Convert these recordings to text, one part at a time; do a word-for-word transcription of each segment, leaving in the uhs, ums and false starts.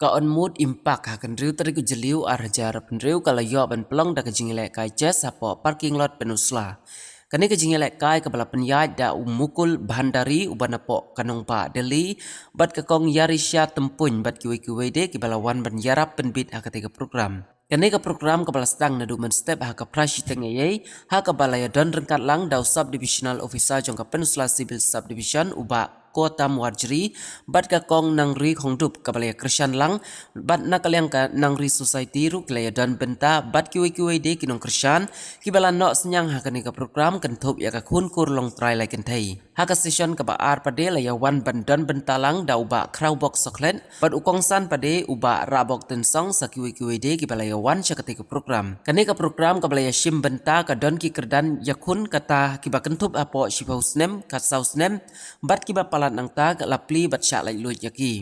Ka Onmut Impact ha ka hynriew tarik u Jylliew ar hajar arphew hynriew ka la ïoh ban pynlong da ka jingïalehkai chess hapoh parking lot Pynursla. Kane ka jingïalehkai kaba la pynïaid da u Mukul Bhandari uba napoh ka nongbah Delhi, bad ka Kong Yarisha Tympuin bad kiwei kiwei de kiba la wan ban ïarap pynbit ha katei ka program. Kane ka program kaba la sdang naduh mynstep ha ka phra shiteng eiei, ha kaba la ïadon ryngkat lang da u Sub Divisional Officer jong ka Pynursla Civil Sub Division u Bah Kotam Warjri, bad ka Kong Nangri Khongdup kaba la ïakyrshan lang, bad na ka liang ka Nangri Society ruh ki la ïadon bynta, bad kiwei kiwei de ki nongkyrshan kiba la noh synñiang ha kane ka program kynthup ïa ka khun kur longtrai lai kynthei. Ha ka session kaba ar pat de la ïawan ban don bynta lang da u Bah Khrawbok Sokhlet bad u kongsan pat de u Bah Rahbok Tynsong sa kiwei kiwei de kiba la ïawan sha katei ka program. Kane ka program kaba la ïashim bynta ka don ki kyrdan ïakhun kata kiba kynthup hapoh shiphew snem, khatsaw snem, bad kiba palat nangta ka la plie bad shah laitluid ïa ki.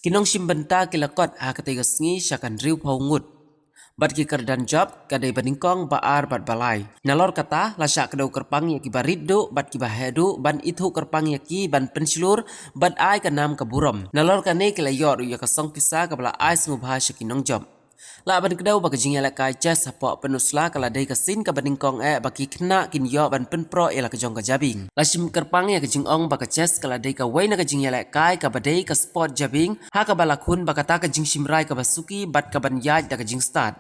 Ki nongshim bynta ki la kot ha katei ka sngi sha ka hynriewphew ngut. Bad ki kyrdan jop ka dei ba nyngkong, ba ar bad ba lai. Nalor kata la shah kdew kyrpang ïa kiba rit duh bad kiba heh duh ban ithuh kyrpang ïa ki ban pynshlur bad ai ka nam ka burom. Nalor kane ki la ïoh ruh ïa ka song pisa kaba la ai sngewbha sha ki nongjop. Lah ban kdew ba ka jingïalehkai chess hapoh Pynursla ka la dei ka sien kaba nyngkong eh ba ki khynnah kin ïoh ban pynproh ïa la ka jong ka jabieng. La shim kyrpang ïa ka jingong ba ka chess ka la dei kawei na ka jingïalehkai kaba dei ka sport jabieng, ha kaba la khun ba kata ka jingshim rai kaba suki bad kaban ïaid da ka jingstad.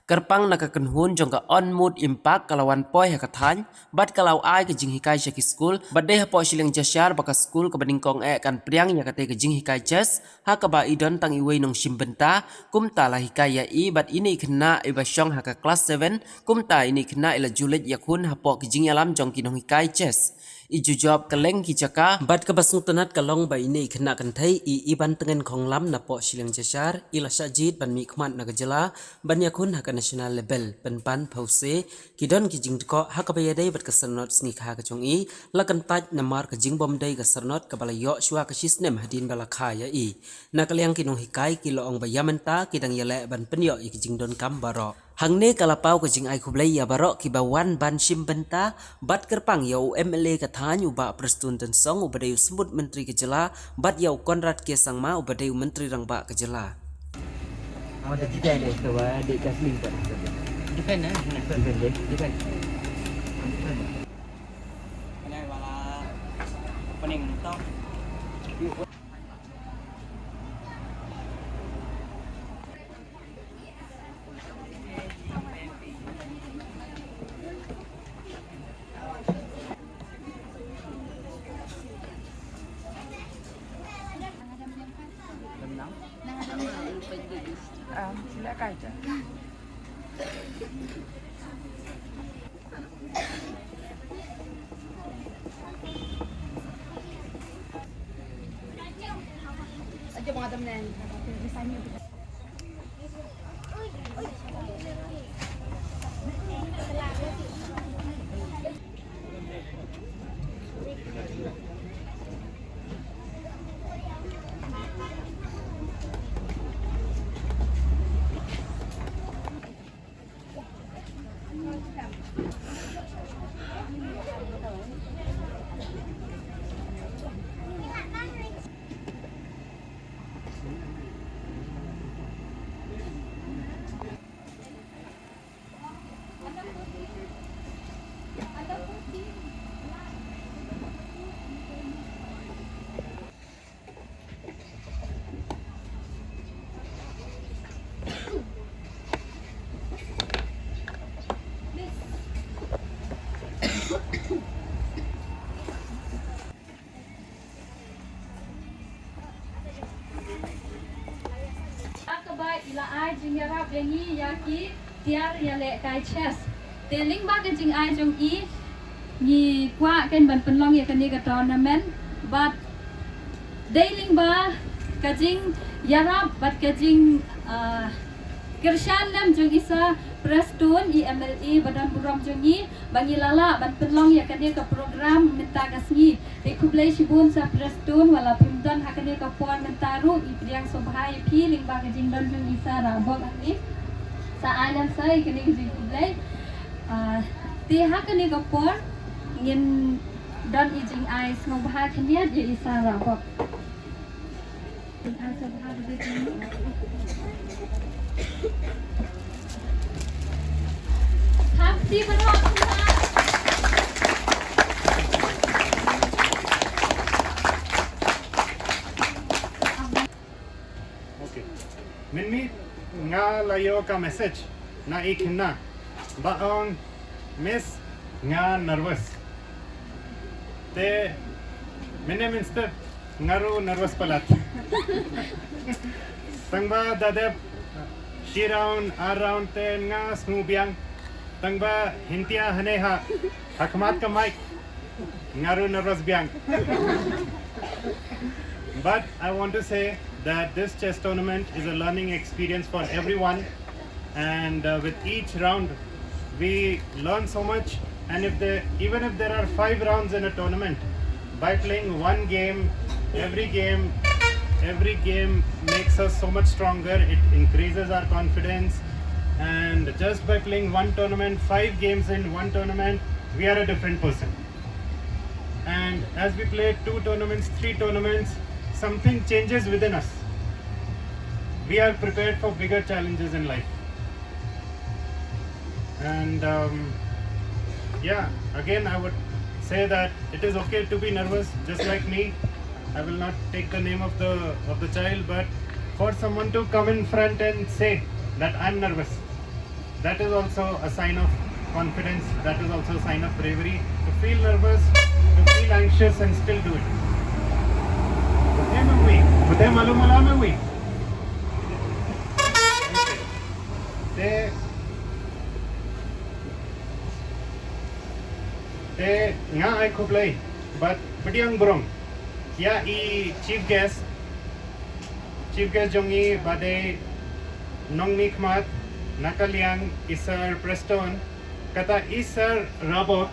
Kyrpang na ka kynhun jong ka Onmut Impact ka la wan poi ha ka thaiñ bad ka la ai ka jinghikai sha ki skul, bad dei hapoh Shilliang Jashar ba ka skul kaba nyngkong eh kan pdiang ïa katei ka jinghikai chess, ha kaba i don tang iwei nongshim bynta, kumta la hikai ïa i bad ine i khynnah iba shong ha ka klas seven, kumta ine i khynnah i la ju leit ïakhun hapoh ki jingïalam jong ki nonghikai chess. I ju jop kylleng ki jaka, bad kaba sngewtynnat ka long ba ine i khynnah kynthei i Iban Tngen Khonglam napoh Shilliang Jashar i la shah jied ban mihkhmat na ka jylla ban ïakhun ha ka national level, pynban phewse ki don ki jingdkoh ha kaba ïadei bad ka syrnod sngi kha ka jong i, la kyntait namar ka jingbymdei ka syrnod kaba la ïoh shuwa ka shisnem hadien ba la kha ïa i. Na ka liang ki nonghikai ki la ong ba ïa mynta ki dang ïaleh ban pynïoh ïa ki jingdonkam baroh. Hangne ka la paw ka jingai khublei ïa baroh kiba wan ban shim bynta, bad kyrpang ïa u M L A ka thaiñ u Bah Prestone Tynsong uba dei u Symbud Myntri ka jylla, bad ïa u Conrad K Sangma uba dei u Myntri Rangbah ka jylla. Defend, eh? Defend, eh? Defend. Defend. Defend. Opening, top. Kaba i la ai jingïarap ïa ngi ïa ki tiar ïalehkai chess. Te lyngba ka jingai jong i ngi kwah kein ban pynlong ïa kane ka tournament bad dei lyngba ka jingïarap bad ka jing, ah, kyrshan lem jong i Sir Prestone, i M L A ba don burom jong ngi, ba ngi la lah ban pynlong ïa kane ka program mynta ka sngi. Te khublei shibun Sir Prestone, wat la phim don ha kane ka por mynta ruh, i pdiang sngewbha ïa phi lyngba ka jingdon jong i Sir Rahbok Arif. Sa ai lem Sir ïa kane ka jingkhublei. Ah, te ha kane ka por ngin don i jingai sngewbha khyndiat ïa i Sir Rahbok. Ai sngewbha khublei. Stephen Hawkins. Okay. Mynmiet nga la ïoh ka message na i khynnah ba ong, Miss, nga nervous. Te mynne mynstep nga ruh nervous palat. Tang ba da dep shi round, ar round te nga sngew biang. Tang ba hyntia hangne ha, ha khmat ka mic nga ruh nervous biang. But I want to say that this chess tournament is a learning experience for everyone, and uh, with each round we learn so much. And if there, even if there are five rounds in a tournament, by playing one game, every game, every game makes us so much stronger. It increases our confidence, and just by playing one tournament, five games in one tournament, we are a different person. And as we play two tournaments, three tournaments, something changes within us. We are prepared for bigger challenges in life. And um, yeah, again, I would say that it is okay to be nervous, just like me. I will not take the name of the of the child, but for someone to come in front and say that I'm nervous, that is also a sign of confidence. That is also a sign of bravery. To feel nervous, to feel anxious, and still do it. Betul, Mami? Betul, malu malam, Mami? Te, te nga ai khublei bad pdiang burom ïa i chief guest, chief guest jong ngi ba dei nongmihkhmat na ka liang i Sir Preston, kata i Sir Rabot.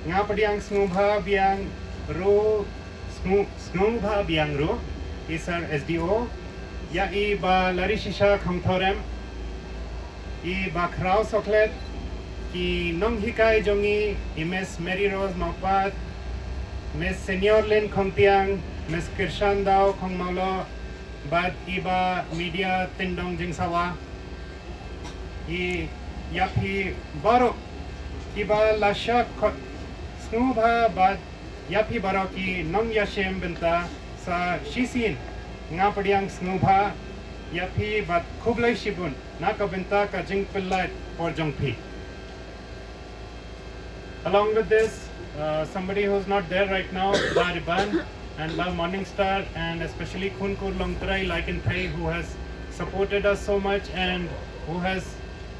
Nga pdiang sngewbha biang ruh, sngew, sngewbha biang ruh i Sir S D O, ïa i Bah Larishisha Khongthorem, i Bah Khraw Sokhlet, ki nonghikai jong ngi, i Miss Mary Rose Mawpat, Miss Senior Lin Khongtiang, Miss Kirshan Daw Khongmawloh, bad i Bah Media Tyndong Jingsawa. I ïa phi baroh kiba la shah khot, sngewbha bad ïa phi baroh ki nongïashim bynta sa shisien, nga pdiang sngewbha ïa phi bad khublei shibun na ka bynta ka jingpyllait por jong phi. Along with this, uh, somebody who's not there right now, Bah Riban and Bah Morningstar, and especially Khunkur Longtrai Laikynthei, who has supported us so much and who has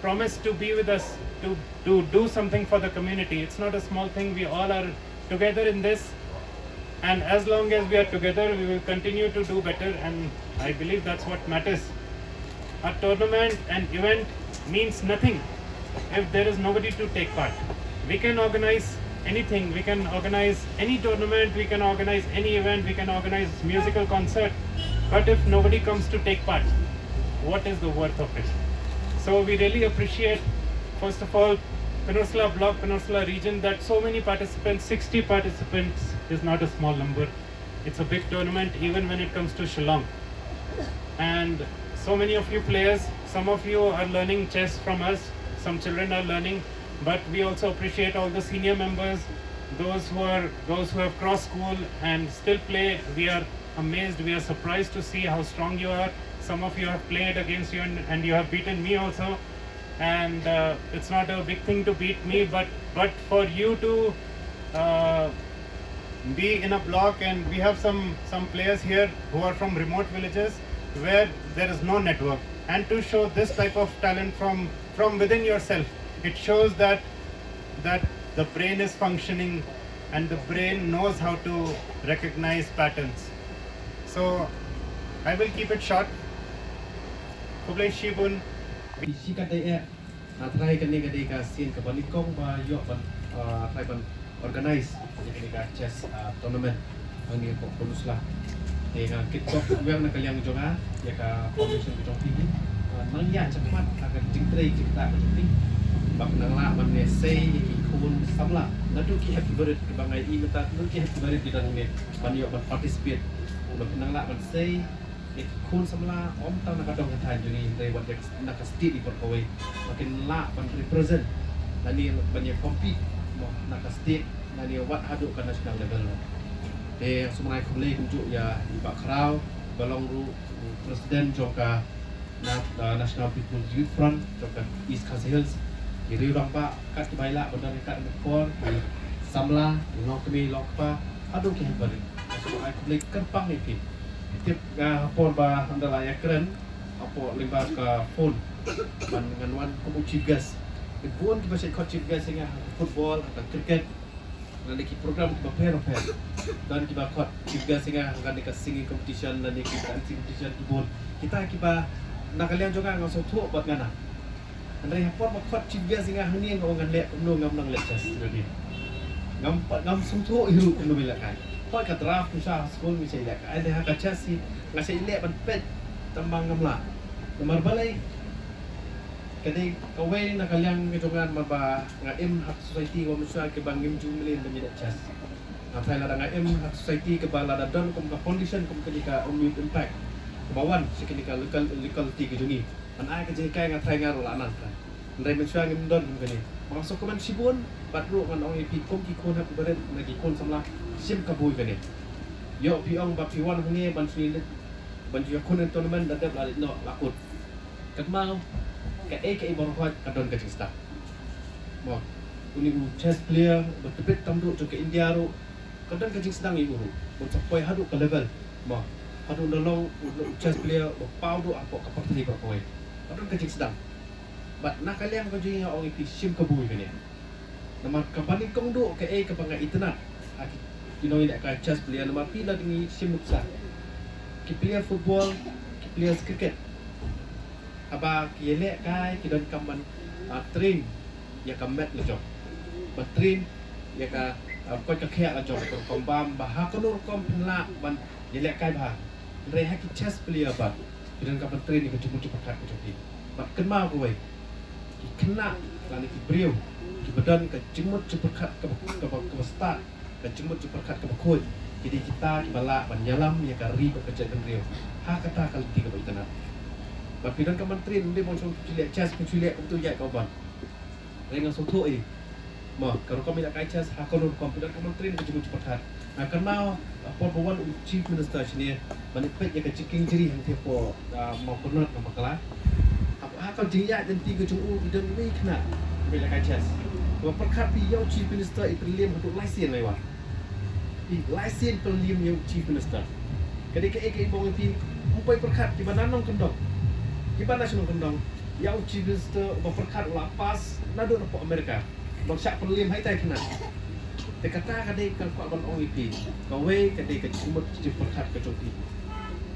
promised to be with us to, to do something for the community. It's not a small thing. We all are together in this. And as long as we are together, we will continue to do better, and I believe that's what matters. A tournament, an event means nothing if there is nobody to take part. We can organize anything, we can organize any tournament, we can organize any event, we can organize musical concert, but if nobody comes to take part, what is the worth of it? So we really appreciate, first of all, Pynursla Block, Pynursla region, that so many participants, sixty participants is not a small number. It's a big tournament even when it comes to Shillong. And so many of you players, some of you are learning chess from us, some children are learning, but we also appreciate all the senior members, those who are, those who have crossed school and still play. We are amazed, we are surprised to see how strong you are. Some of you have played against you and, and you have beaten me also. And uh, it's not a big thing to beat me, but but for you to uh, be in a block, and we have some some players here who are from remote villages where there is no network, and to show this type of talent from from within yourself, it shows that that the brain is functioning and the brain knows how to recognize patterns. So I will keep it short. Khublei shibun. Shi katdei eh, nga trai kane ka dei ka sien kaba nyngkong ba ïoh ban, ah, trai ban organize ïa kane ka chess, ah, tournament hangne ha Pynursla. Te nga kit khop biang na ka liang jong nga ïa ka foundation ka jong phi. Ah, nang ïa chakhmat ha ka jingtrei jingktah ka jong phi. Ba nang lah ban ne sei ïa ki khun samla. Naduh ki happy birthday kiba nga ïohi mynta, naduh ki happy birthday ki dang ne ban ïoh ban participate. Ba nang lah ban sei Khun samla ym tang na ka dong ka thaiñ jong ngi, hynrei wat na ka state i baroh kawei ba kin lah ban represent lane ban ïa compete mo na ka state lane wat haduh ka national level. Te sumar ai khublei kumjuh ïa i Bah Khraw ba long ruh president jong ka na, uh, National People's Youth Front jong ka East Khasi Hills. Ki riew rangbah kat ki ba ïa lah ban don ïa ka por, ki samla, ki longkmie longkpa, haduh ki hynmen barit. Sumar ai khublei kyrpang ïa phi. Tip nga ha por ba ynda la ïakren hapoh lyngba ka phone ban ngan wan kum u chief guest. Ki bun kiba shait khot chief guest ïa nga ha ka football, ha ka cricket, lane ki program kiba pher pher. Don kiba khot chief guest ïa nga ha kane ka singing competition lane ki dancing competition, ki bun. Kita kiba na ka liang jong nga nga sngewthuh bad nga na. Hynrei ha por ba khot chief guest ïa nga hangne nga ong ngan leh kumno, ngam nang leh chess hangne. Ngam pat, ngam sngewthuh hi ruh kumno ban lehkai. Hooid ka draft ngi sha ha skul ngi shait lehkai. Hynrei ha ka chess hi nga shait leh ban peit tang ba ngam lah. Namar balei? Ka dei kawei na ka liang ka jong nga namar ba nga im ha ka society ba mynshuwa kiba ngim ju mlien ban ïa leh chess. Nga tharai lada nga im ha ka society kaba lada don kum ka foundation kum kane ka Om Youth Impact kaba wan sha kane ka local, locality ka jong ngi ban ai ka jinghikai, nga tharai nga ruh lah nang. Hynrei mynshuwa ngim don kum kane. Ba nga sngewkmen shibun bad ruh ngan ong ïa phi kum ki khun hep barit na ki khun samla, shim kabu ïa kane. Ïoh phi ong ba phi wan hangne ban shu ïa leit ban shu ïakhun ïa ka tournament, da dep la leit noh la kut. Kynmaw, kaei kaei baroh ka don ka jingsdang. Mo, une u chess player ba tbit tam duh jong ka India ruh ka don ka jingsdang ïa u ruh ban sa poi haduh ka level. Mo, haduh da long u chess player ba paw duh hapoh ka pyrthei baroh kawei. Ka don ka jingsdang. Bad na ka liang ka jong ngi nga ong ïa phi, shim kabu ïa kane. Namar kaba nyngkong duh kaei kaba nga itynnad ha ki, ki nongïalehkai chess player, namar phi lada ngi shim nuksa, ki player football, ki players cricket, haba ki ïalehkai ki donkam ban, ah, train ïa ka met la jong, ban train ïa ka, ah, koit ka khiah la jong, ka rukom bam ba ha kano rukom phin lah ban ïalehkai bha. Hynrei ha ki chess player pat phi donkam ban train ïa ka jingmut jingpyrkhat ka jong phi. Bad kynmaw kawei, ki khynnah lane ki briew kiba don ka jingmut jingpyrkhat kaba, kaba, kaba stad, ka jingmut jingpyrkhat kaba khuid, ki dei kita kiba lah ban ïalam ïa ka ri bad ka jaitbynriew. Ha kata ka lynti kaba itynnad. Bad phi donkam ban train, ym dei ban shu leh chess, phi shu leh kumto ïaid ka ban. Hynrei nga sngewthuh hi. Mo, ka rukom ïalehkai chess ha kano rukom phi donkam ban train ka jingmut jingpyrkhat. Nga kynmaw ha por ba wan u Chief Minister shane ban ïa peit ïa ka jingkieng jri hangtei hapoh, ah, Mawkynrew na Mawkla. Ha, ha ka jingïaid lynti ka jong u ki don wei khynnah kiba ïalehkai chess. Ba pyrkhat phi, ïa u Chief Minister i pynliem haduh lai sien lai wan. Phi, lai sien pynliem ïa u Chief Minister. Ka dei kaei kaei ba ong ïa phi, ym poi pyrkhat kiba na nongkyndong, kiba na shnong kyndong. Ïa u Chief Minister uba pyrkhat u la pass naduh napoh America ban shah pynliem ha itai khynnah. Te kata ka dei ka kwah ban ong ïa phi. Kawei ka dei ka jingmut jingpyrkhat ka jong phi.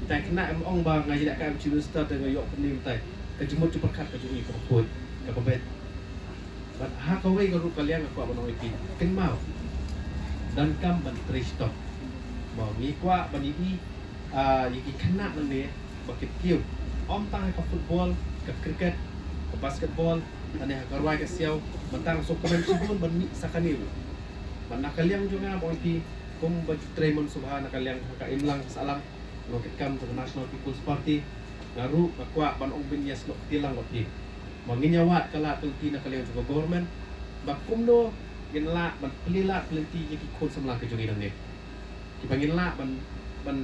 Itai khynnah ym ong ba nga ïalehkai u Chief Minister te nga ïoh pynliem itai. Ka jingmut jingpyrkhat ka jong i kaba khuid, kaba beit. Bad ha kawei ka ruh ka liang nga kwah ban ong ïa phi, kynmaw, donkam ban trei shitom. Mo, ngi kwah ban ïohi, ah, ïa ki khynnah nangne ba ki kiew, ym tang ha ka football, ka cricket, ka basketball, lane ha ka rwai ka siaw. Mynta nga sngewkmen shibun ban mih sa kane ruh. Bad na ka liang jong nga ba ong ïa phi, kumba ju trei mynshuwa na ka liang ha ka imlang ka sahlang, nongkitkam jong ka National People's Party, nga ruh nga kwah ban ong ban ïasnoh kti lang bad phi. Ba ngin ïa wad ka lad ka lynti na ka liang jong ka government ba kumno ngin lah ban plie lad plie lynti ïa ki khun samla ka jong ngi nangne, kiba ngin lah ban, ban,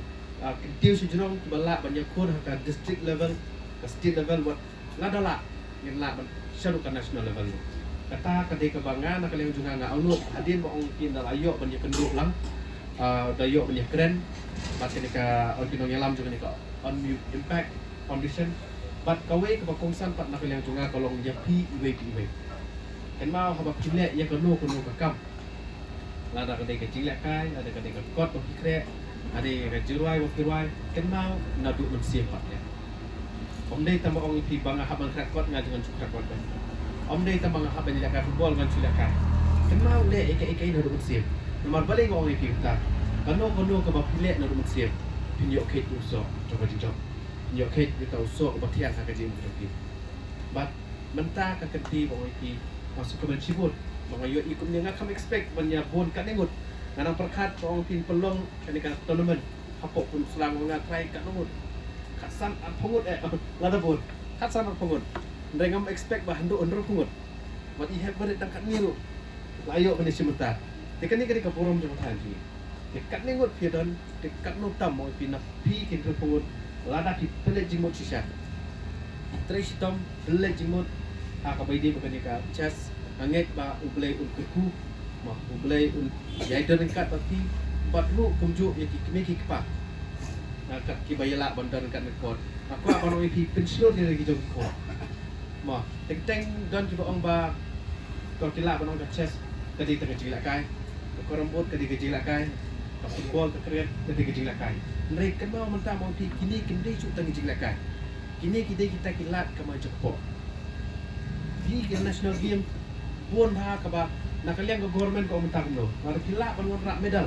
ah, kyntiew sha jrong, kiba lah ban ïakhun ha ka district level, ka state level, wat lada lah ngin lah ban sha ruh ka national level. Kata ka dei kaba nga na ka liang jong nga nga angnud, hadien ba ong ïa phi ynda la ïoh ban ïakynduh lang, ah, da ïoh ban ïakren bad kane ka, ong ki nongïalam jong kane ka Om Youth Impact Foundation. Bad kawei kaba kongsan pat na ka liang jong nga ka long ïa phi iwei pa iwei. Kynmaw, haba phi leh ïa kano kano ka kam, lada ka dei ka jinglehkai, lada ka dei ka kot ba phi khreh, lada ka jingrwai ba phi rwai, kynmaw naduh mynsiem pat ïa. Ym dei tang ba ong ïa phi ba nga hap ban khreh kot nga ju ngan shu khreh kot. Ym dei tang ba nga hap ban ïalehkai football ngan shu lehkai. Kynmaw leh ïa kaei kaei naduh mynsiem. Namar balei nga ong ïa phi kata? Kano kano kaba phi leh naduh mynsiem, phin ïoh kheit u soh jong ka jingjop. Phin ïoh kheit uta u soh uba thiang ha ka jingim ka jong phi. Bad mynta ka kynti ba ong ïa phi, nga sngewkmen shibun ba nga ïohi kumne, nga kam expect ban ïa bun katne ngut. Nga nang pyrkhat ba ong phin pynlong kane ka tournament hapoh Pynursla, nga try katno ngut. San arphew ngut, eh, lada bun. Khatsan arphew ngut. Hynrei ngam expect ba hynriew, hynriewphew ngut. Wat i hep barit dang katne ruh la ïoh ban ïashim bynta. Te kane ka dei ka burom jong ka thaiñ jong ngi. Te katne ngut phi don, te katno tam mo phi na phi ki hynriewphew ngut. Lada phi pynleit jingmut shisha. Trei shitom, pynleit jingmut ha kaba ïadei bad kane ka chess. Nga ngeit ba U Blei un kyrkhu, mo, U Blei un ïai don ryngkat bad phi, bad ruh kumjuh ïa ki kmie ki kpa. Nga kat kiba ïalah ban don ryngkat na ka court. Nga kwah ban ong ïa phi pynshlur ïa ki jong ki court. Mo, teng teng don kiba ong ba ko ki lah ban ong ka chess ka dei tang ka jinglehkai. Ka carrom board ka dei ka jinglehkai. Ka football, ka cricket ka dei ka jinglehkai. Hynrei kynmaw mynta mo phi, kine kim dei shuh tang ka jinglehkai. Kine ki dei kita ki lad kamai jong ka pop. Phi ki national game bun bha kaba na ka liang ka government ka ong mynta kumno. Lada phi lah ban wanrah medal.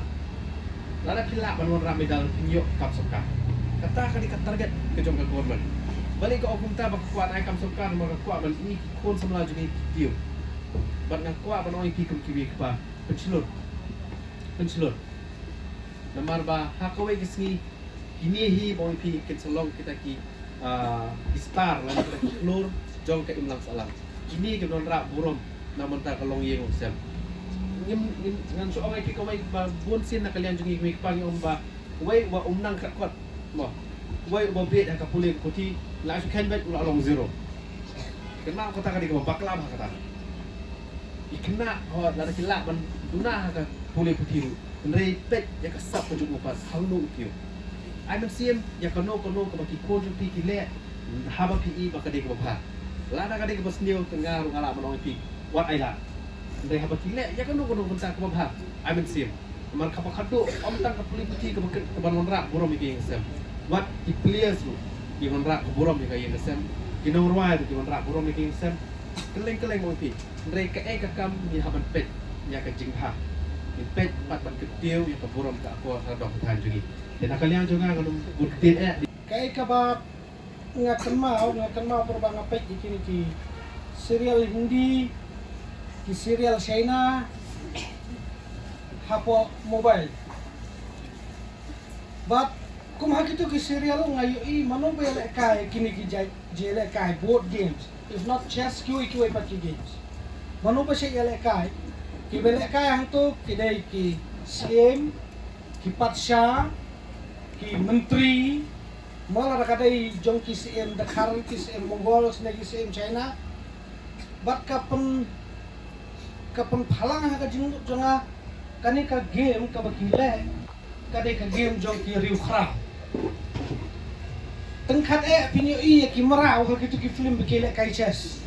Lada phi lah ban wanrah medal phin ïoh kam sorkar. Kata ka dei ka target ka jong ka government. Balei ka ong kumta ba ka kwah ban ai kam sorkar, namar ka kwah ban ïoh i ki khun samla jong ngi ki tiew. Bad nga kwah ban ong ïa phi kum ki kmie ki kpa, pynshlur. Pynshlur. Namar ba ha kawei ka sngi kine hi ba ong ïa phi kin sa long kita ki, ah, ki star lane kita ki hlur jong ka imlang sahlang. Kine ki wanrah burom na bynta ka longïing longsem. Ngim, ngim, ngan shu ong ïa phi kawei ba bun sien na ka liang jong ngi kmie ki kpa ngi ong ba uwei uba um nang khat kot, mo, uwei uba bieit ha ka pule ka puthi, la shu kheiñ beit u la long zero. Kynmaw kata ka dei kaba bakla bha kata. Ki khynnah ho lada ki lah ban duna ha ka pule puthi ruh, hynrei peit ïa ka sap ka jong u pat hangno u tiew. Ai mynsiem ïa kano kano kaba ki khun jong phi ki leh, haba phi i ba ka dei kaba bha. Lada ka dei kaba sniew te nga ruh nga lah ban ong ïa phi wat ai lad. Hynrei haba ki leh ïa kano kano bynta kaba bha, ai mynsiem. Namar kaba khadduh ym tang ka pule puthi kaba kren, kaba wanrah burom ïa ka ïing ka sem. Wat ki players ruh ki wanrah ka burom ïa ka ïing ka sem. Ki nongrwai ruh ki wanrah burom ïa ka ïing ka sem. Kylleng kylleng mo phi. Hynrei kaei ka kam ngi hap ban peit ïa ka jingbha. Ngi peit pat ban kyntiew ïa ka burom ka akor ka doh ka thaiñ jong ngi. Te na ka liang jong nga ngan ym bun ktien eh. Kaei kaba nga kynmaw, nga kynmaw pyrba nga peit ïa kine ki serial Hindi, ki serial China hapoh mobile. Bad kum ha kito ki serial nga ïohi mano ba ïalehkai kine ki jait, jait ïalehkai board games, if not chess, kiwei kiwei pat ki games. Mano ba shait ïalehkai? Kiba lehkai hangto ki dei ki syiem, ki patsha, ki myntri, mo, lada ka dei jong ki syiem Dkhar, ki syiem Mongol, sne ki syiem China. Bad ka pyn, ka pynphalang ha ka jingmut jong nga, kane ka game kaba ki leh ka dei ka game jong ki riewkhraw. Tang khat eh phin ïohi ïa ki mraw ha kito ki film ba ki lehkai chess.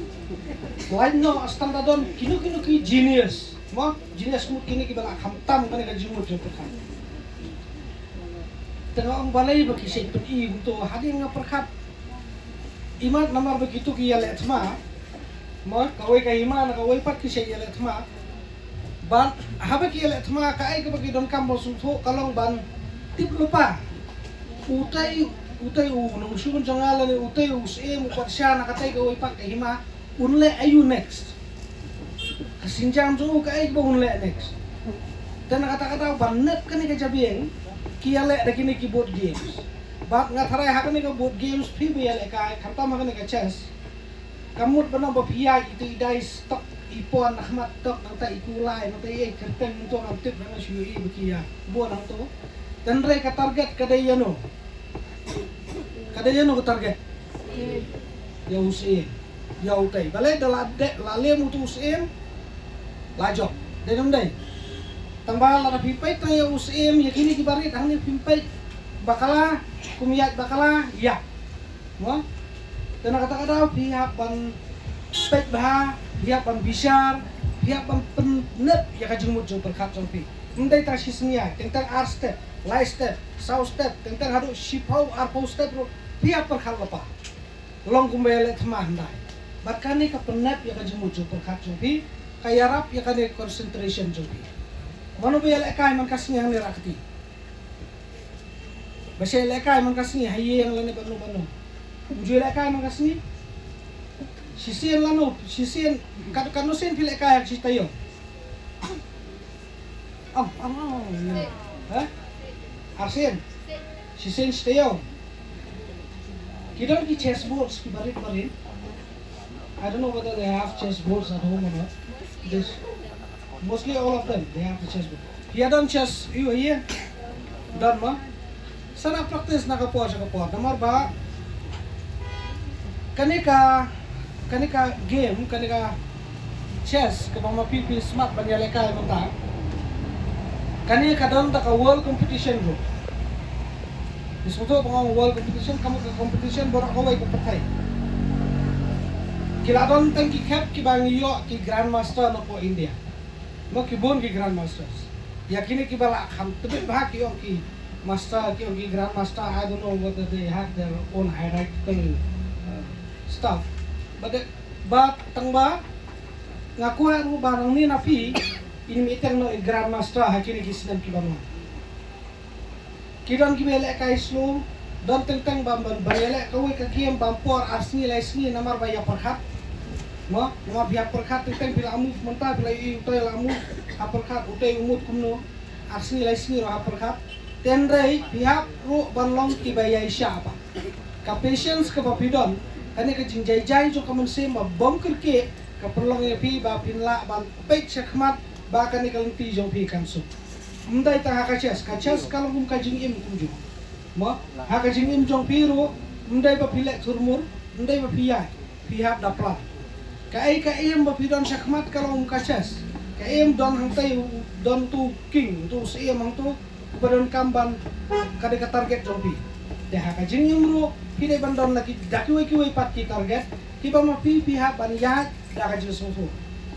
Lait noh tang da don kino kino ki genius. Mo, genius mut kine kiba la khamtam kane ka jingmut jong pyrkhat. Te nga ong balei ba ki shait pyni kumto, hadien nga pyrkhat. Imat namar ba kito ki ïaleh thma. Mo, kawei ka hima na kawei pat ki shait ïaleh thma. Bad haba ki ïaleh thma kaei kaba ki donkam ban sngewthuh ka long ban tip lypa. Utei, utei u nongshun jong nga lane utei u syiem u patsha na katei kawei pat ka hima. Un leh aïu next? Ka sienjam jong u kaei ba un leh next? Te na kata ka daw ban nep kane ka jabieng ki ïaleh da kine ki board games. Bad nga tharai ha kane ka board games phi ba ïalehkai khamtam ha kane ka chess. Ka mut ba nang ba phi ïaid ito i dice tok i pawn na khmat tok nangta i kulai nangta i ei kyrteng nangto ngam tip nang shu ïohi ba ki ïa bun nangto. Te hynrei ka target ka dei ïano? Ka dei ïano ka target? Ïa u syiem. Ïa utei. Balei da la dep la lem uto u syiem la jop. Dei ne ym dei? Tang ba lada phi peit tang ïa u syiem ïa kine kiba rit hangne phim peit bakla, kum ïaid bakla ïap. Mo? Te na kata ka daw phi hap ban peit bha, phi hap ban bishar, phi hap ban pynnep ïa ka jingmut jingpyrkhat jong phi. Ym dei tang shisngi ai, teng tang ar step, lai step, saw step, teng tang haduh shiphew arphew step ruh phi hap pyrkhat lypa. Long kumba ïaleh thma hyndai. Bad kane ka pynnep ïa ka jingmut jingpyrkhat jong phi, ka ïarap ïa kane ka concentration jong phi. Mano ba ïalehkai man ka sngi hangne rah kti? Ba shait lehkai man ka sngi ha ïing lane bano bano? U ju lehkai man ka sngi? Shisien lano, shisien, kat, katno sien phi lehkai ha shi taïew? Am, am, am, am. Ha? Arsien. Shisien shi taïew. Ki don ki chess boards ki barit barit. I don't know whether they have chess boards at home or not. This, mostly all of them, they have the chess board. Phi ïa don chess, ïa, ïa. Don mo? Sa da practice na ka por sha ka por. Namar ba kane ka, kane ka game, kane ka chess, kaba ma phi phi smat ban ïalehkai mynta. Kane ka don da ka world competition ruh. Phi sngewthuh ba nga ong world competition, ka mut ka competition baroh kawei ka pyrthei. Ki la don tang ki khep kiba ngi ïoh ki grandmaster na poh India. Mo, ki bun ki grandmasters. Ïa kine kiba la kham tbit bha ki ong ki master, ki ong ki grandmaster, I don't know whether they have their own hierarchical, uh, stuff. But, uh, but tang ba nga kwah ruh ba nangne na phi, in ym iteng noh i grandmaster ha kine ki snem kiban wan. Ki don kiba ïalehkai slow, don teng teng ba ban, ban ïaleh kawei ka game bam por ar sngi lai sngi namar ba ïa pyrkhat. Mo, namar ba ïa pyrkhat teng teng phi la move mynta, phi la ïohi utai la move, ha pyrkhat utai u mut kumno, ar sngi lai sngi ruh ha pyrkhat. Hynrei phi hap ruh ban long kiba ïaishah pat. Ka patience kaba phi don, kane ka jingjai jai jong ka mynsiem ba bym kyrkieh, ka pynlong ïa phi ba phin lah ban peit shakhmat ba kane ka lynti jong phi kan suk. Ym dei tang ha ka chess, ka chess ka long kum ka jingim kumjuh. Mo, ha ka jingim jong phi ruh, ym dei ba phi leh thurmur, ym dei ba phi ïaid, phi hap da plan. Kaei kaei ba phi don shakhmat ka long kum ka chess. Kaei don hangtei, don tu king, tu syiem hangtu, uba donkam ban, ka dei ka target jong phi. Te ha ka jingim ruh, phi dei ban don la ki, da kiwei kiwei pat ki target, kiba ma phi phi hap ban ïaid da ka jingsngewthuh.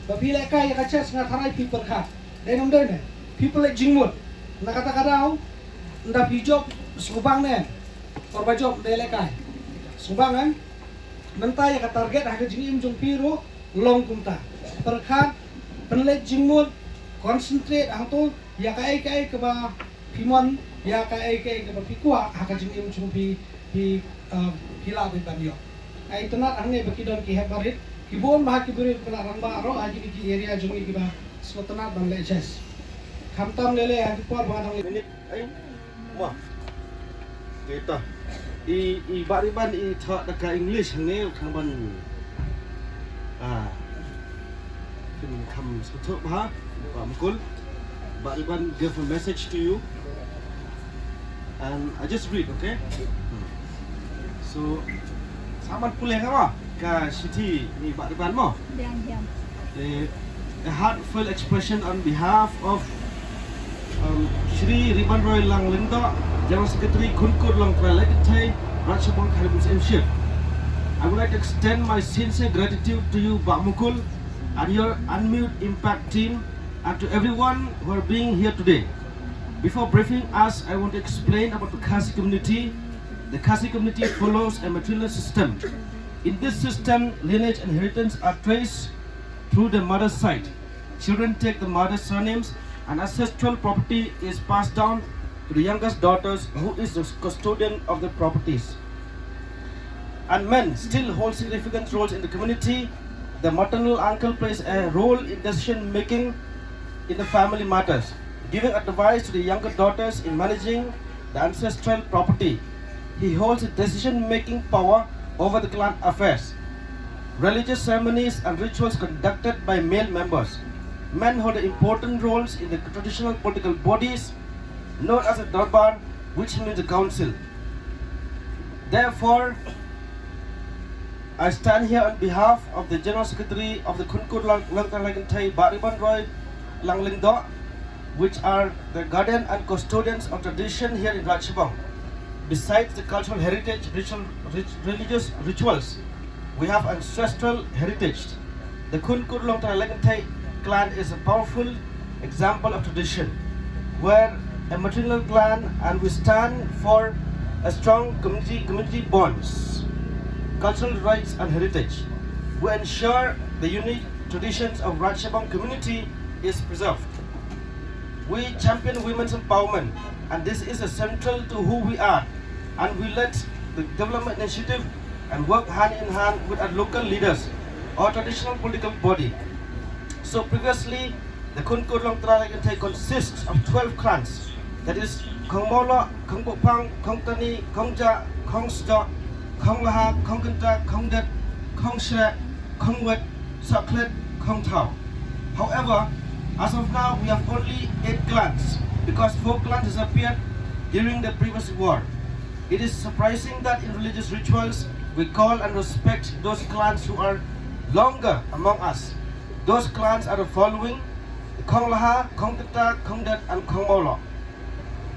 Ba phi lehkai ïa ka chess nga tharai phi pyrkhat. Dei ne ym dei ne? Phi pynleit jingmut. Na kata ka daw, ynda phi jop sngewbang ne em? Por ba jop ym dei lehkai. Sngewbang em? Mynta ïa ka target ha ka jingim jong phi ruh long kumta. Pyrkhat, pynleit jingmut, concentrate hangto ïa kaei kaei kaba phi mon, ïa kaei kaei kaba phi kwah ha ka jingim jong phi, phi, uh, phi lah beit ban ïoh. Nga itynnad hangne ba ki don ki hep barit, ki bun bha ki briew ki la rangbah ruh ha kine ki area jong ngi kiba sngewtynnad ban leh chess. Khamtam lei lei ha ki por ba nga dang leh. Minit, ai, mo. Kita. I, i Bah Riban i thoh da ka English hangne, khang ban. Ah. Phin kham sngewthuh bha, Bah Mukul. Bah Riban give a message to you. And I just read, okay? Hmm. So, sa ban pule ka mo, ka shithi ni Bah Riban mo. Diang, diang. Eh, a heartfelt expression on behalf of, um, Shri Ribanroi Langlyngdoh, General Secretary, Khunkhur Longtrai Laitkynthei, Ratshebong Khasi Hills Chief. I would like to extend my sincere gratitude to you, Bah Mukul, and your unmute impact team, and to everyone who are being here today. Before briefing us, I want to explain about the Khasi community. The Khasi community follows a matrilineal system. In this system, lineage and inheritance are traced through the mother's side. Children take the mother's surnames, and ancestral property is passed down to the youngest daughters, who is the custodian of the properties. And men still hold significant roles in the community. The maternal uncle plays a role in decision making in the family matters, giving advice to the younger daughters in managing the ancestral property. He holds a decision making power over the clan affairs. Religious ceremonies and rituals conducted by male members. Men hold important roles in the traditional political bodies known as a Darbar, which means a council. Therefore, I stand here on behalf of the General Secretary of the Khunkhur Lang-, Longtrai Laitkynthei, Bah Ribanroi Langlyngdoh, which are the guardian and custodians of tradition here in Ratshebong. Besides the cultural heritage, ritual, rit-, religious rituals, we have ancestral heritage. The Khunkhur Longtrai Laitkynthei clan is a powerful example of tradition. We're a matrilineal clan and we stand for a strong community, community bonds, cultural rights and heritage. We ensure the unique traditions of Ratshebong community is preserved. We champion women's empowerment, and this is a central to who we are, and we lead the development initiative and work hand in hand with our local leaders or traditional political body. So previously, the Khunkhur Longtrai Laitkynthei consists of twelve clans, that is Khongmawloh, Khongpohphang, Khongtani, Khongjah, Khongsjoh, Khonglaha, Khongkynta, Khongdet, Khongshreh, Khongwet, Sohkhlet, Khongthaw. However, as of now, we have only eight clans because four clans disappeared during the previous war. It is surprising that in religious rituals, we call and respect those clans who are longer among us. Those clans are the following: Khonglaha, Khongkynta, Khongdet, and Khongmawloh.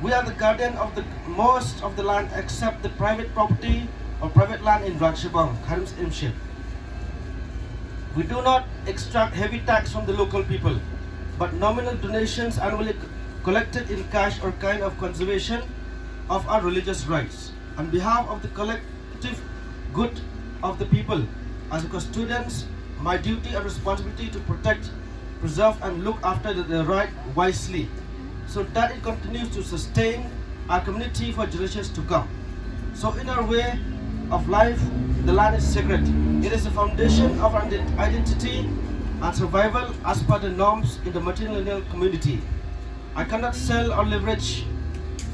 We are the guardian of the most of the land except the private property or private land in Ranchebong, Kharim Imshit. We do not extract heavy tax from the local people, but nominal donations annually c- collected in cash or kind of conservation of our religious rights. On behalf of the collective good of the people, as a custodians, my duty and responsibility to protect, preserve, and look after the, the right wisely, so that it continues to sustain our community for generations to come. So, in our way of life, the land is sacred. It is the foundation of our ident- identity and survival as per the norms in the matrilineal community. I cannot sell or leverage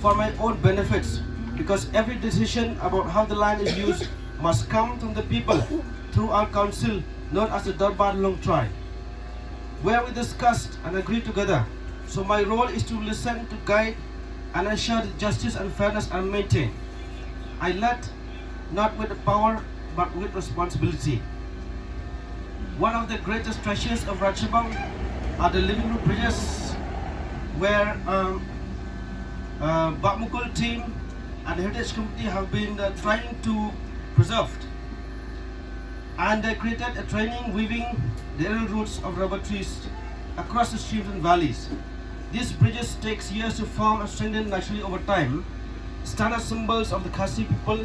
for my own benefits because every decision about how the land is used must come from the people through our council known as the Dorbar Longtrai, where we discussed and agreed together. So my role is to listen, to guide, and ensure that justice and fairness are maintained. I led not with power but with responsibility. One of the greatest treasures of Ranchebong are the living root bridges where um, uh, Bah Mukul team and the Heritage Committee have been uh, trying to preserve. And they created a training weaving the aerial roots of rubber trees across the streams and valleys. These bridges takes years to form and strengthen naturally over time. Standard symbols of the Khasi people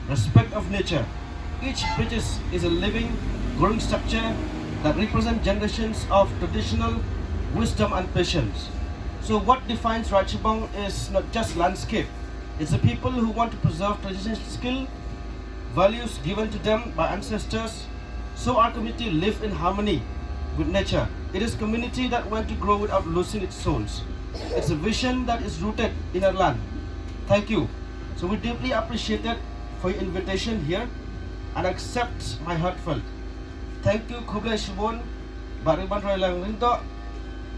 respect of nature. Each bridges is a living, growing structure that represents generations of traditional wisdom and patience. So what defines Ranchebong is not just landscape. It's the people who want to preserve traditional skill, values given to them by ancestors, so our community live in harmony with nature. It is community that want to grow without losing its souls. It's a vision that is rooted in our land. Thank you. So we deeply appreciate it for your invitation here and accept my heartfelt. Thank you, khublei shibun, Bah Ribanroi Lyngdoh,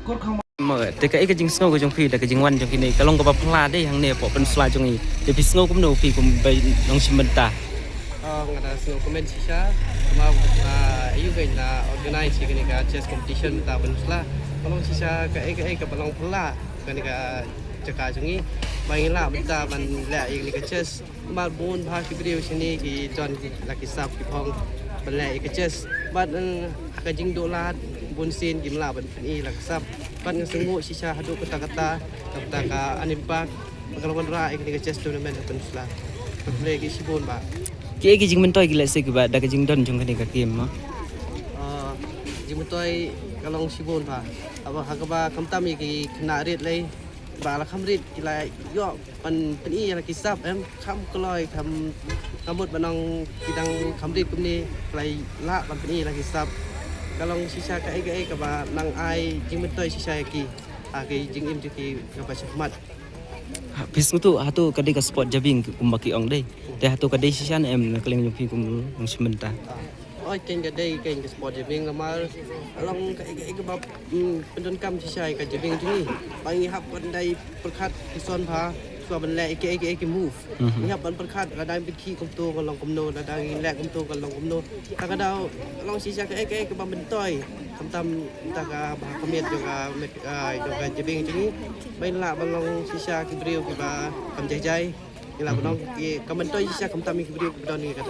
Kur Kham Mo, te kaei ka jingsngew ka jong phi da ka jingwan jong kine, ka long kaba phylla dei hangne hapoh peninsula jong ngi. Te phi sngew kumno phi kum ba nongshim bynta? Oh, nga da sngew kumne shisha, kumba, ah, aiu ba la organize ïa kane ka chess competition mynta ha peninsula. Ka long shisha kaei kaei kaba long phylla kane ka jaka jong ngi, ba ngi lah mynta ban leh ïa kane ka chess. Namar bun bha ki briew shane ki don la ki sap ki phong ban leh ïa ka chess. Bad, eh, ha ka jingduh lad bun sien kim lah ban pyni la ka sap. Bad nga sngewnguh shisha haduh katta katta, katta ka Anim Park ba ka la wanrah ïa kane ka chess tournament ha peninsula. Khublei shibun bah. Kiei ki jingmyntoi ki lehse kiba da ka jingdon jong kane ka game mo? Ah, jingmyntoi ka long shibun bah. Haba ha kaba khamtam ïa ki khynnah rit lei, ba la kham rit ki la ïoh ban pyni ïa la ki sap, em, kham kloi, kham, kham mut ban ong ki dang kham rit kumne, ki la lah ban pyni ïa la ki sap. Ka long shisha kaei kaei kaba nang ai jingmyntoi shisha ïa ki ha ki jingim jong ki kaba shakhmat. Ha, phi sngewthuh hato ka dei ka sport jabieng kumba ki ong dei? Te hato ka dei shisha ne em na ka liang jong phi kum nongshim bynta? Oi, kane ka dei kane ka sport jabieng namar ka long kaei kaei kaba, mm, pyndonkam shisha ïa ka jabieng jong ngi. Ba ngi hap ban dei pyrkhat ki son bha, shuwa ban leh ïa kiei kiei ki move. Mhm. Ngi hap ban pyrkhat lada ngi pynkhih kumto kan long kumno, lada ngi leh kumto kan long kumno. Kata ka daw ka long shisha kaei kaei kaba myntoi. Khamtam kata kaba ha ka miet jong ka miet, ah, jong ka jabieng jong ngi. Ba ngi lah ban long shisha ki briew kiba kham jai jai. Ngi lah ban ong ki, ka myntoi shisha khamtam ïa ki briew kiba don ïa ka,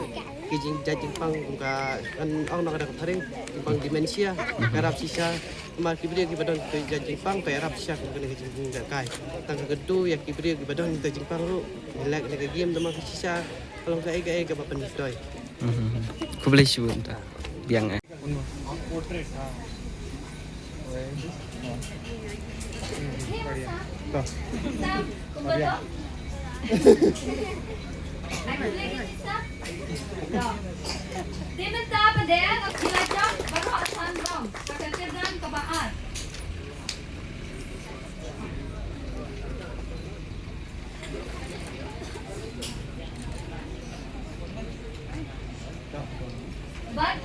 ki jingjait jingpang kum ka, ngan ong na ka da ka phareng, jingpang dementia, ka ïarap shisha. Namar ki briew kiba don ki jait jingpang ka ïarap shisha kum kane ka jingpang ka kai. Tang ka kyntu ïa ki briew kiba don ka jingpang ruh, ngi leh kane ka game namar ka shisha ka long kaei kaei kaba pynmyntoi. Mhm. Khublei shibun ta. Biang eh. Portrait, हाँ। वही। हाँ। हम्म, बढ़िया। तो। बढ़िया। Te mynta ba dei, ngi la jop baroh san rong, ha ka kyrdan kaba ar. Bad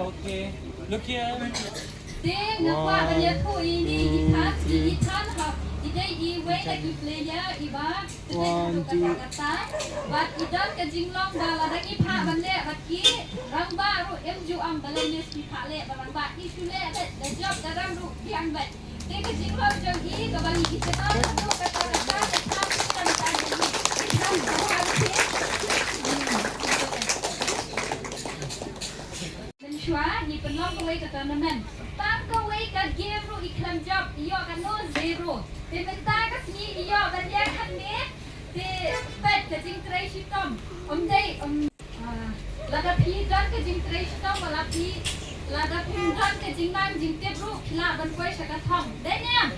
Okay. Look here. Te nga kwah ban ïathuh ïa ine i Ethan, i Ethan ha, i dei iwei na ki player iba kdei haduh katta katta. Bad i don ka jinglong ba lada ngi phah ban leh bad ki rangbah ruh ym ju ong balei ne phi phah leh bad rangbah, ki shu leh beit, da jop da rem ruh biang beit. Te ka jinglong jong i kaba ngi ïeit haduh katta katta, te tang ki rangbah jong i. Mynshuwa ngi pynlong kawei ka tournament. Tang kawei ka game ruh i khlem jop, i ïoh katno, zero. Te mynta ka sngi i ïoh ban ïeng hangne. Te peit ka jingtrei shitom. Ym dei, ym, ah, lada phi don ka jingtrei shitom, lada phi, lada phim don ka jingnang jingtip ruh, phi lah ban poi sha ka thong. Dei ne em?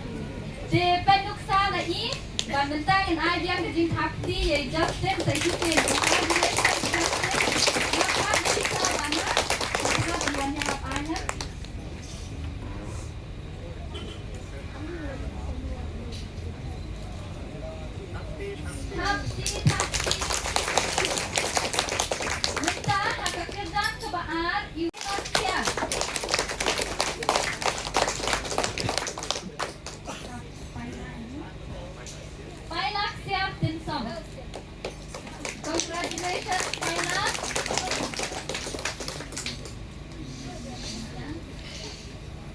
Te peit nuksa na i, bad mynta ngin ai biang ka jingthap kti ïa i Justin, sa i Justin. Congratulations, Justin. Ïa ka jingthap bana. Ïa ka jingwan ïa ka panyap. Thap kti, thap kti. Mynta ha ka kyrdan kaba ar, i Alexia. Pailaksia Tynsom. Congratulations, Pailak.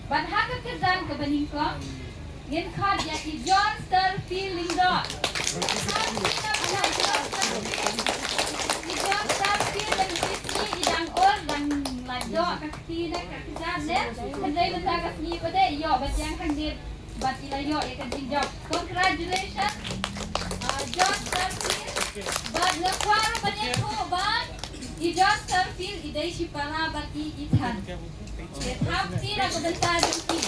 Bad ha ka kyrdan kaba nyngkong, ngin khot ïa i John Starfield Lyngdoh. I John Starfield Lyngdoh, i dang or, dang la ïoh ka kti ne ka kjat ne. Hynrei mynta ka sngi pat de ïoh bad ïeng hangne. Bad i la ïoh ïa ka jingjop. Congratulations, uh, John Starfield. Bad nga kwah ruh ban ïathuh ba i John Starfield i dei shipara bad i Ethan. Te thap kti na ka bynta jong ki.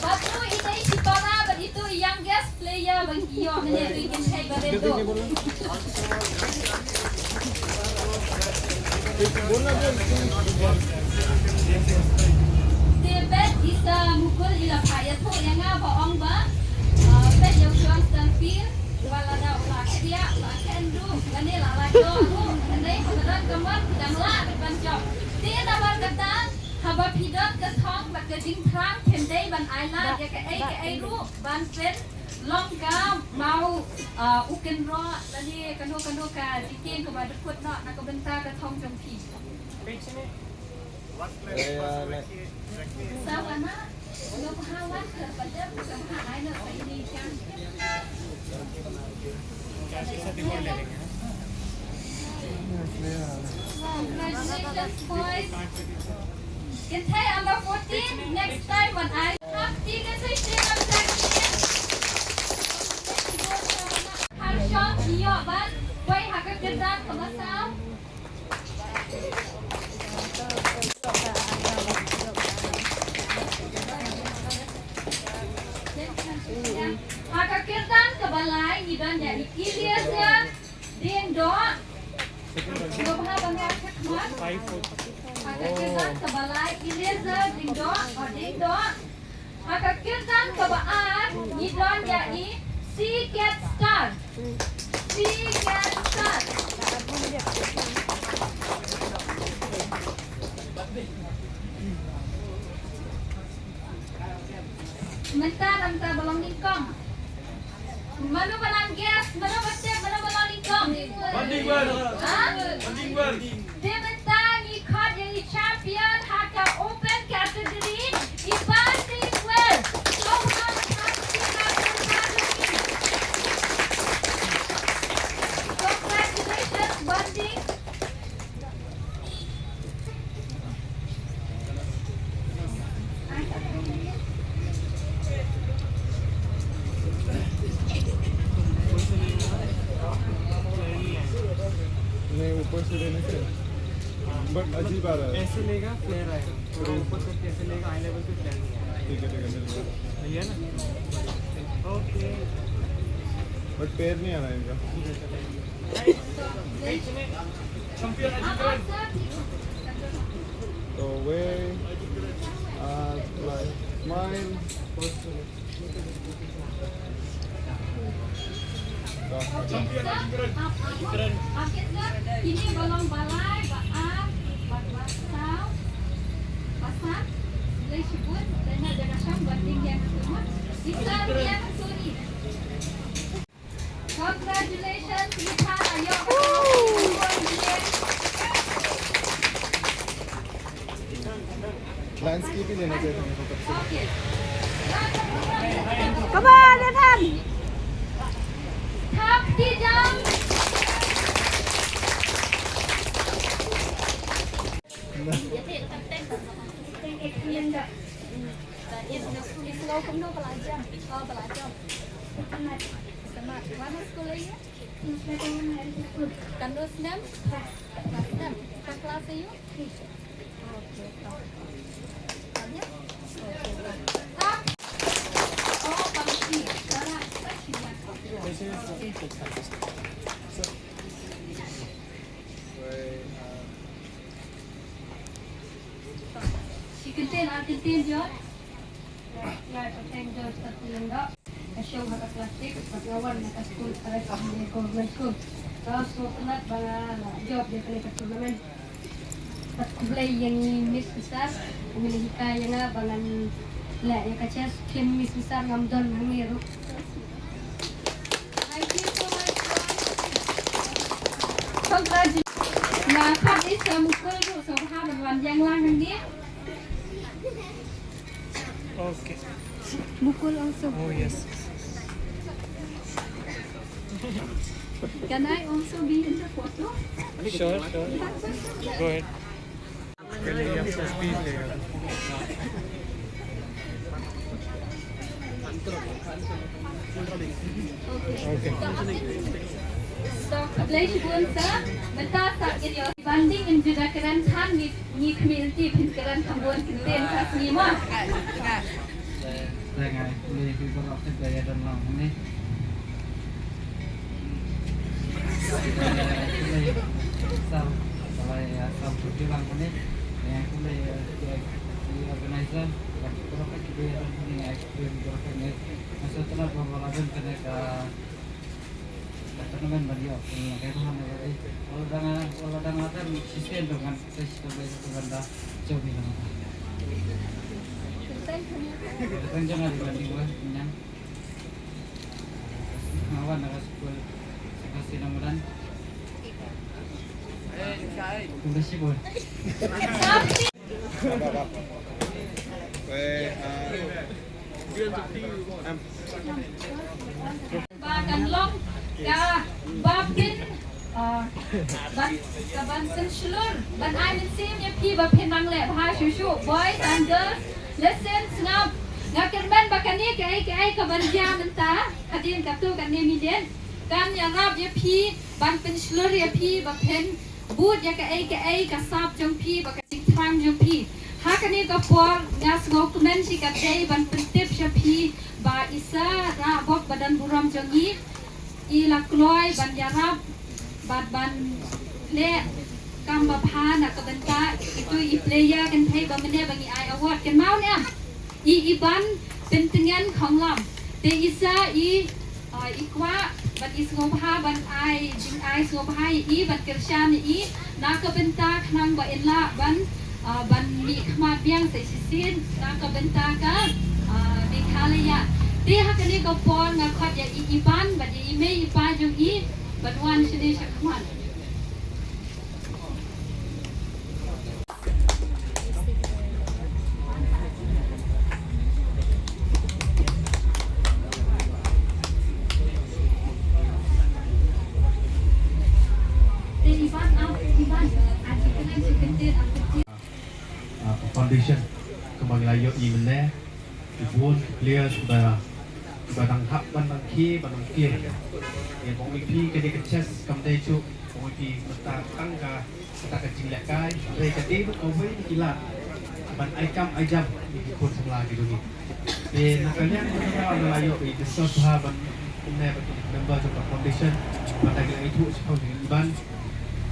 Bad tu i dei shipara bad itu i youngest player ba ngi ïoh mynne, te kynthei ba red dot. Te peit, i Sa Mukul i la phah ïathuh ïa nga ba ong ba, ah, peit ïa u John Starfield, wat lada u la khiah, u la khein ruh, lane la la ïoh ruh, hynrei haba don ka mon, dang lah ban jop. Te namar kata, haba phi don ka thong bad ka jingthrang, phim dei ban ailad ïa kaei kaei ruh ban pynlong ka maw, ah, u kynroh lane kano kano ka jingkieng kaba dkhot noh na ka bynta ka thong jong phi. Sa wana, no pha wan ka ba dep sa ha ai no sa ini kan. Congratulations, boys. Kynthei under fourteen, next time wan ai. Hap ti kynthei share. Harshon, ïoh ban poi ha ka kyrdan kaba saw. Ha ka kyrdan kaba lai ngi don ïa i Eliezer Diengdoh. Ngi ba ha ba nga ka khmat. Ha ka kyrdan kaba lai Eliezer Diengdoh, oh, Diengdoh. Ha ka kyrdan kaba ar ngi don ïa i Seacat Star. Seacat Star. Mynta namar ba long nyngkong. Mano ba nang guess, mano ba tip, mano ba long nyngkong? Mandingwer. Ha? Mandingwer. Te mynta ngi khot ïa i champion ha ka open category, i Pandingwer. Sngewbha ban khot ïa i. Congratulations, But अजीब आ रहा है। ऐसे लेगा, फ्लेयर आएगा। थोड़ा ऊपर करके ऐसे लेगा, आई लेवल पे फ्लेयर नहीं आएगा। ठीक है, ठीक है, मिल गया। भैया ना? ओके। But पैर नहीं आ रहा है इनका। तो वे आ, स्माइल। Kine ba long balai ba ar bad ba saw ba san. Lei shibun lei na jaka shong ba ding yang kumut. Isa yang suri. Congratulations, Ethan. Ayo. Landscape ही लेना चाहिए था मेरे को तब से। Come on, Ethan. Thap ti jam. Katno snem? Klas snem? Ka klas aïu? Shi kyntien ar kyntien jong. Ka shong ha ka plastik, bad nga wan na ka skul, ka Government School. Ka sngewtynnat ba nga la jop ïa kane ka tournament. Bad khublei ïa ngi Miss Hisar, u la hikai ïa nga ba ngan leh ïa ka chess, kim Miss Hisar ngam don hangne ruh. Thank you so much. Congratulations. Nga khot ïa i Mukul ruh, sngewbha ban wan ïeng lang hangne. Okay. Mukul also. Oh, yes. Can I also be in the photo? Sure, sure. Go ahead. Okay. So, khublei shibun sir, mynta sa ngin ïoh banding in juda kren than ngi, ngi khmih lynti phin kren kham bun kyntien ka sngi mo. Dang ai khublei phi baroh kiba ïadon lang hangne. Khublei Sam, khublei Sam phi lang hangne. Dang ai khublei organizer, baroh kiba ïadon hangne, ai khublei baroh hangne. Nga sngewtynnat ba la don kane ka Ka tournament ban ïoh, hmm, ka tournament ban ïoh. Wala dang, wala dang atan shisien to kan, sa shisien to ban da jop ïa ka. Thank you. Thank you, nga dibanding wa, nyan. Nga wan na ka skul, sa ka sina madan. Khublei shibun. Wei, ah, em. Ba kan long kaba pyn, ah, ban, kaban pynshlur, ban ai mynsiem ïa phi ba phin nang leh bha shuh shuh, boys and girls. Listen, sngap. Nga kyrmen ba kane kaei kaei kaban jia mynta, hadien katto katne minit, kan ïarap ïa phi, ban pynshlur ïa phi ba phin bud ïa kaei kaei ka sap jong phi bad ka jingthrang jong phi. Ha kane ka por nga sngewkmen shi katdei ban pyntip sha phi ba i Sir Rahbok Badonburom jong ngi i la kloi ban ïarap bad ban leh kam ba bha na ka bynta itu i player kynthei ba mynne ba ngi ai award, kynmaw ne em? I, i ban pyntngen khonglam. Te i Sir i, ah, i kwah bad i sngewbha ban ai jingai sngewbha ïa i, ban kyrshan ïa i na ka bynta khnang ba in lah ban, ah, ban mih khmat biang sa shisien na ka bynta ka, ah, Meghalaya. Te ha kane ka por nga khot ïa i, i ban bad ïa i mei i pa jong i ban wan shane sha khmat. Ah, foundation kumba ngi la ïohi mynne, ki bun ki players ba, ba dang hap ban dang khie, ban dang khie. Ïa, ong ïa phi, kane ka chess kam dei shuh Ong ïa phi mynta tang ka, kata ka jinglehkai, hynrei ka dei bad kawei na ki lad ban ai kam ai jam ïa ki khun samla ki jong ngi. Te na ka liang ka jong nga nga la ïoh ban discuss bha ban kumne bad ki member jong ka foundation, bad da ki la ïathuh shaphang jong i Iban.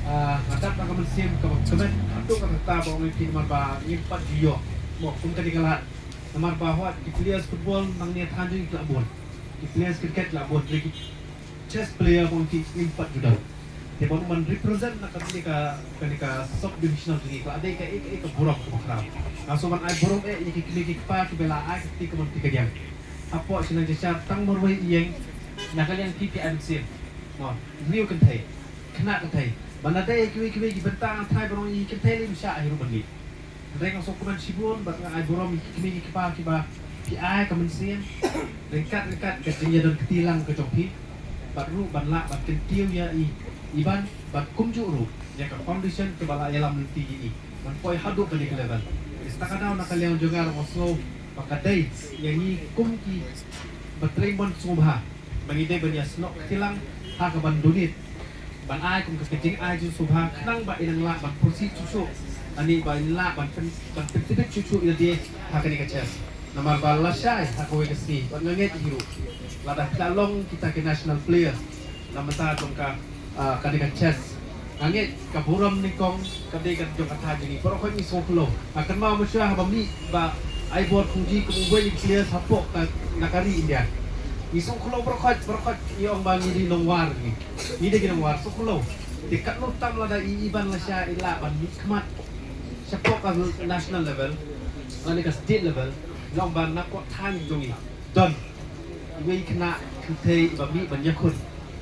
Ah, nga dap da ka mynsiem kaba kmen haduh katta ba ong ïa phi namar ba ngim pat ju ïoh mo kum kane ka lad. Namar ba hooid ki players football nangne than jong ngi ki la bun, ki players cricket ki la bun, hynrei ki chess player ba ong ïa phi ngim pat ju don. Te ban, ban represent na kane ka, kane ka sub divisional jong ngi ka la dei kaei kaei ka burom kaba khraw. Nga sngewbha ban ai burom eh ïa ki kmie ki kpa kiba la ai ka kti kamon kti kadiang. Hapoh shnong Jashar tang marwei ïing na ka liang phi phi ai mynsiem. Mo, hynriew kynthei, khynnah kynthei. Ban da dei ïa kiwei kiwei ki bynta nga tharai ban ong ïa ki kynthei lei ym shah hi ruh ban mih. Hynrei nga sngewkmen shibun bad nga ai burom ïa ki kmie ki kpa kiba phi ai ka mynsiem ryngkat ryngkat ka jingïadon kti lang ka jong phi. Bad ruh ban lah ban kyntiew ïa i Iban bad kumjuh ruh ïa ka foundation kaba la ïalam lynti ïa i ban poi haduh kane ka level. Te sa ka daw na ka liang jong nga ruh nga sngew ba ka dei ïa ngi kum ki ba trei mon sngewbha ba ngi dei ban ïasnoh kti lang ha ka ban donate, ban ai kum ka jingai jingsngewbha khnang ba in nang lah ban pyrshah shuh shuh, ani ba in lah ban pyn, ban pyntbit shuh shuh ïa lade ha kane ka chess. Namar ba lashai ha kawei ka sngi bad nga ngeit hi ruh lada phi la long kita ki national player na bynta jong ka, ah, kane ka chess. Nga ngeit ka burom nyngkong ka dei ka jong ka thaw jong ngi. Baroh khoit ngi sngewkhlo. Nga kynmaw mynshuwa haba mih ba Ivor Khongji kum uwei u players hapoh ka, na ka ri India. Ngi sngewkhlo baroh khoit, baroh khoit ngi ong ba ngi dei nongwar ngi. Ngi dei ki nongwar, sngewkhlo. Te katno tam lada i Iban lashai i lah ban mihkhmat shapoh ka national level lane ka state level. Ngi ong ba na ka thaw jong ngi don iwei i khynnah kynthei iba mih ban ïakhun.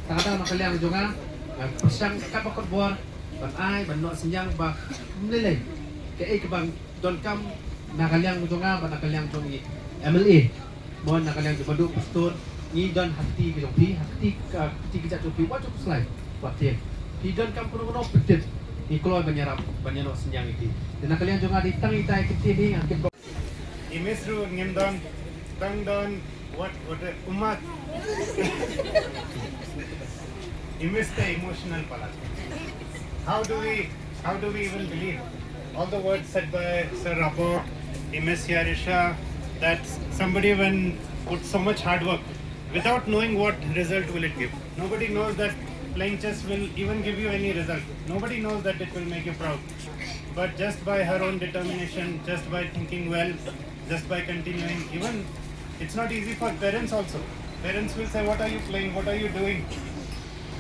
Sa ka daw na ka liang jong nga, nga pyrshang katba kut bor ban ai ban noh synñiang ba ym lei lei kaei kaba donkam na ka liang jong nga bad na ka liang jong i MLA. Mo, na ka liang jong Bah Prestone, ngi don ha kti ka jong phi, ha kti ka, kti ka jait jong phi, wat ju khuslai, wat tieng. Phi donkam kano kano, pyntip. Ngi kloi ban ïarap ban ïanoh synñiang ïa phi. Te na ka liang jong nga dei tang itai ka ktien hi, nga kyrpad. I Miss ruh ngim don, tang don, what, what, ummat. I Miss te emotional pala. How do we, how do we even believe? All the words said by Sir Rabo, I Miss Yarisha, that somebody when put so much hard work without knowing what result will it give. Nobody knows that playing chess will even give you any result. Nobody knows that it will make you proud. But just by her own determination, just by thinking well, just by continuing, even it's not easy for parents also. Parents will say, "What are you playing? What are you doing?"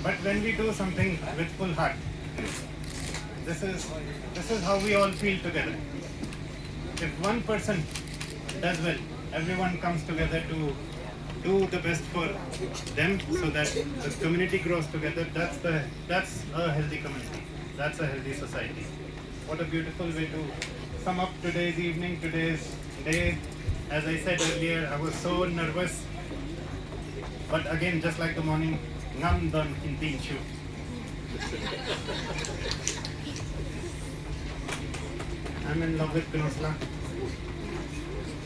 But when we do something with full heart, this is, this is how we all feel together. If one person does well, everyone comes together to do the best for them so that the community grows together. That's the, that's a healthy community. That's a healthy society. What a beautiful way to sum up today's evening, today's day. As I said earlier, I was so nervous. But again, just like the morning, ngam don ktien shuh. I'm in love with Pynursla.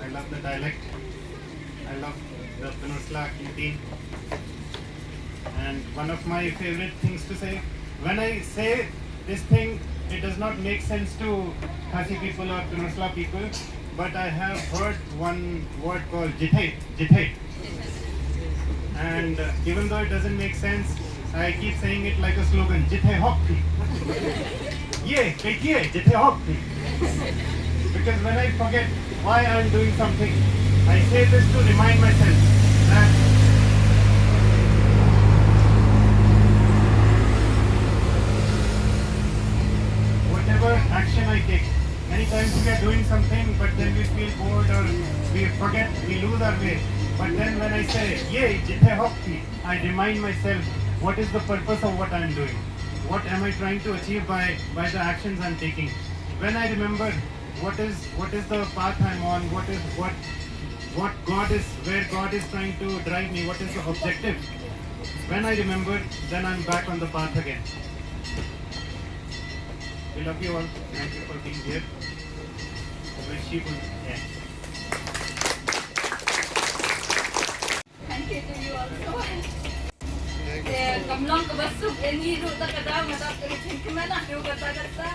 I love the dialect. I love the Pynursla ktien. And one of my favorite things to say, when I say this thing, it does not make sense to Khasi people or Pynursla people, but I have heard one word called jithe, jithe. And uh, even though it doesn't make sense, I keep saying it like a slogan, "Jithe hok phi." Ye, kei ye, jithe hok phi. Because when I forget why I'm doing something, I say this to remind myself that whatever action I take, many times we are doing something, but then we feel bored or we forget, we lose our way. But then when I say, "Ye, jithe hok phi," I remind myself, what is the purpose of what I'm doing? What am I trying to achieve by, by the actions I'm taking? When I remember what is, what is the path I'm on, what is, what, what God is, where God is trying to drive me, what is the objective? When I remember, then I'm back on the path again. We love you all. Thank you for being here. Wish you good. Yeah. Thank you to you also. Thank you. Yeah, Ym long kaba suk ïa ngi ruh, ta ka daw nga dap ka jingkmen, ah, ruh kata kata.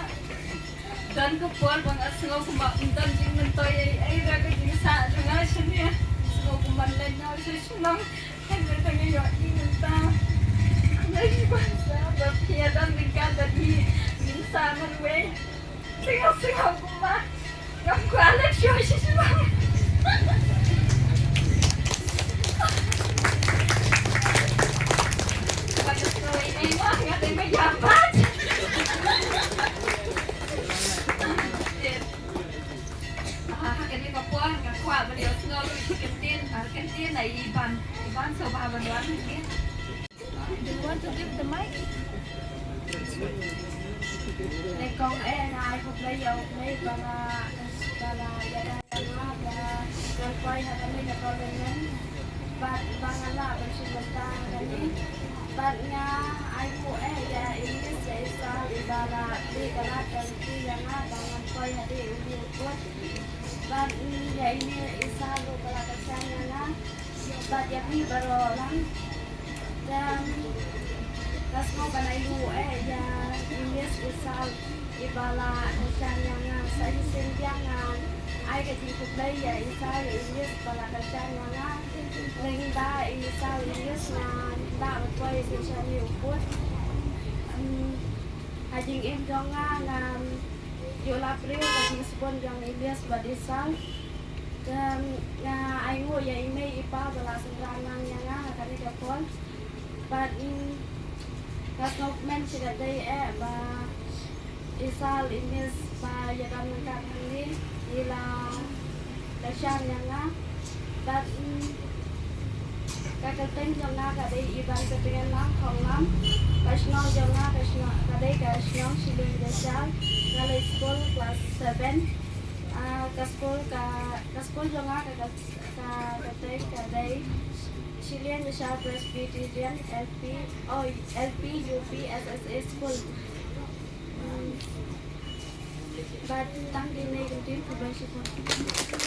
Don ka por ba nga sngew kumba ym don jingmyntoi ei ei da ka jingsah jong nga shane. Sngew kumba leit nga sha shnong. Hynrei tang ïoh ïa ngi mynta. Nga shu ban sa ba phi ïa don ryngkat bad ngi, ngin sah marwei. Tang nga sngew kumba ngam kwah leit shuwa sha shnong. Ba ka sngew ei ei mo, nga dei ma ïa pat. Ah, ha kane ka por nga kwah ban ïohsngew ruh ïa ki kyntien, ah, kyntien na i Ban, i Ban sngewbha ban wan hangne. Do you want to give the mic? Nyngkong eh nga ai khublei ïa U Blei ba la, ba la ïada ïa nga ba ngan poi ha kane ka tournament. Bad ba nga lah ban shim bynta ha kane. Bad nga ai nguh eh ïa i Miss, ïa i Sal, iba la plie ka lad ka lynti ïa nga ba ngan poi ha dei une u pud. Bad, mm, ïa ine i Sal ruh ba la kyrshan ïa nga. Bad ïa phi baroh lang. Te nga sngew ban ai nguh eh ïa i Miss, i Sal, iba la kyrshan ïa nga. Sa shisien biang ngan ai ka jingkhublei ïa i Sal, ïa i Miss ba la kyrshan ïa nga. Lada ym don i Sal, i Miss, ngan lah ban poi sha une u pud. Em, ha jingim jong nga ngan ïoh lap briew ka jingsbun jong i Miss bad i Sal. Te nga ai nguh ïa i mei i pa ba la synran lang ïa nga ha kane ka por. Bad, mm, nga sngewkmen shikatdei eh ba i Sal, i Miss ba ïadon ryngkat hangne, i la kyrshan ïa nga. Bad, mm, ka kyrteng jong nga ka dei Iban Kyrteng Nang Khonglam. Ka shnong jong nga ka shnong, ka dei ka shnong Shilin Jashal. Nga leit skul klas seven. Ah, ka skul ka, ka skul jong nga ka, ka, ka kyrteng ka dei Shilin Jashal Presbyterian L P, oh, L P U P S S A School. Hmm. Bad tang kine ki ktien, khublei shibun.